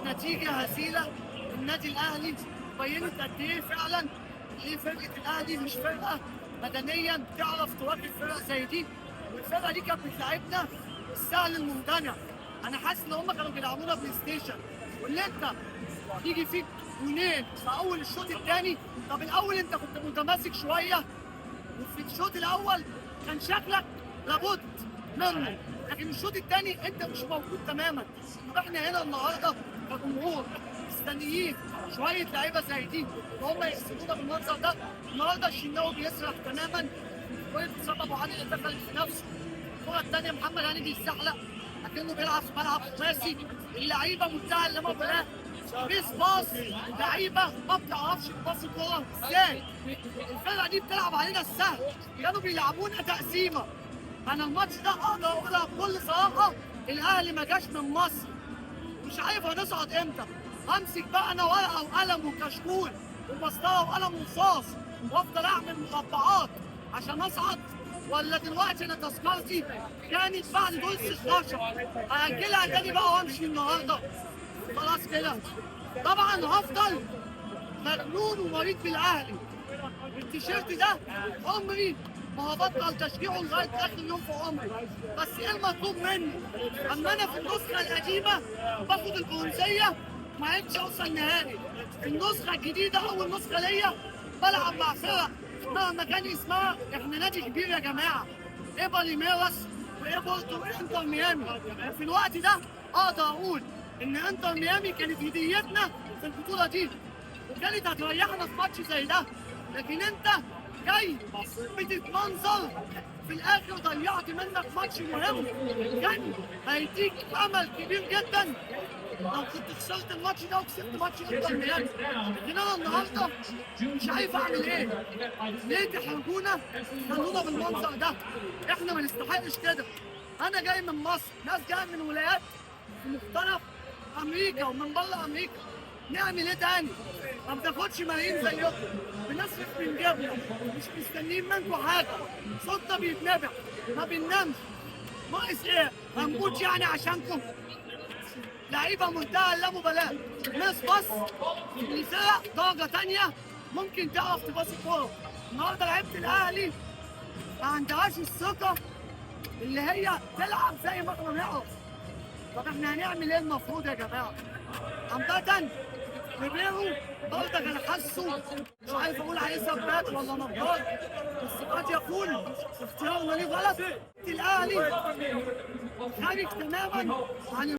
بنتيجة هزيلة. النادي الاهلي بينت قد ايه فعلا ايه فرقه الاهلي، مش فرقه بدنيا تعرف تواجه فرقه زي دي. والفرقة دي كانت بتلعبنا السهل الممتنع. انا حاسس ان هم كانوا بيلعبونا بلاي ستيشن، واللي انت يجي فيك جونين في اول الشوط الثاني. طب الاول انت كنت متماسك شوية، وفي الشوط الاول كان شكلك لابد منه، لكن الشوط الثاني انت مش موجود تماما. طب احنا هنا النهارده كجمهور مستنيين شوية لعيبة زي دي وهم يكسبونا بالمنظر ده. النهارده الشناوي بيسرح تماما، وسبب ابو علي اللي دخل في نفسه. الكره الثانية محمد هاني بيتزحلق لكنه بيلعب في ملعب خماسي. اللعيبة منتهى اللامبالاة، miss pass، لعيبة ما بتعرفش تباصي كورة ازاي. الفرقة دي بتلعب علينا السهل، كانوا بيلعبونا تقسيمه. انا الماتش ده اقدر اقولها بكل صراحة، الاهلي ما جاش من مصر، مش عارف هنصعد امتى. همسك بقى انا ورقة وقلم وكشكول ومسطره وقلم رصاص وافضل اعمل مربعات عشان اصعد، ولا دلوقتي انا تذكرتي كانت بعد دور 16 هاجلها تاني بقى وامشي النهارده خلاص كده. طبعا هفضل مجنون ومريض بالاهلي، التيشيرت ده عمري ما هبطل تشجيعه لغاية اخر يوم في عمري. بس ايه المطلوب مني؟ اما انا في النسخة القديمة باخد البرونزيه ما عرفتش اوصل نهائي، في النسخة الجديدة اول نسخه ليا بلعب مع فرق مهما كان اسمها، احنا نادي كبير يا جماعة، ايه بالميراس وايه بورتو وايه انتر ميامي. في الوقت ده اقدر اقول ان انتر ميامي كانت هديتنا في البطولة دي، وكانت هتريحنا في ماتش زي ده. لكن انت جاي بتتمنظر في الاخر، ضيعت منك ماتش مهم كان هيديك امل كبير جدا لو كنت خسرت الماتش ده وكسبت ماتش انتر ميامي. لكن انا النهارده مش عارف اعمل ايه. ليه تحرجونا خلونا بالمنظر ده؟ احنا ما نستحقش كده. انا جاي من مصر، ناس جاية من ولايات في مختلف امريكا ومن بره امريكا، نعمل ايه تاني؟ ما بناخدش ملايين زيكم، بنصرف من جيبنا، مش مستنيين منكم حاجة. صوتنا بيتنبح، ما بننامش، ناقص ايه؟ هنموت يعني عشانكم؟ لعيبة منتهى اللامبالاة، ناس بس اللي فرق درجه تانية ممكن تعرف تباصي كورة. النهارده لعيبة الاهلي ما عندهاش الثقة اللي هي تلعب زي ما احنا بنعرف. طب احنا هنعمل ايه المفروض يا جماعة؟ عامة ريبيرو برضه كان حاسه، مش عارف اقول عليه سباك ولا نجار، بس قد يكون اختيارنا ليه غلط. الاهلي خارج تماما عن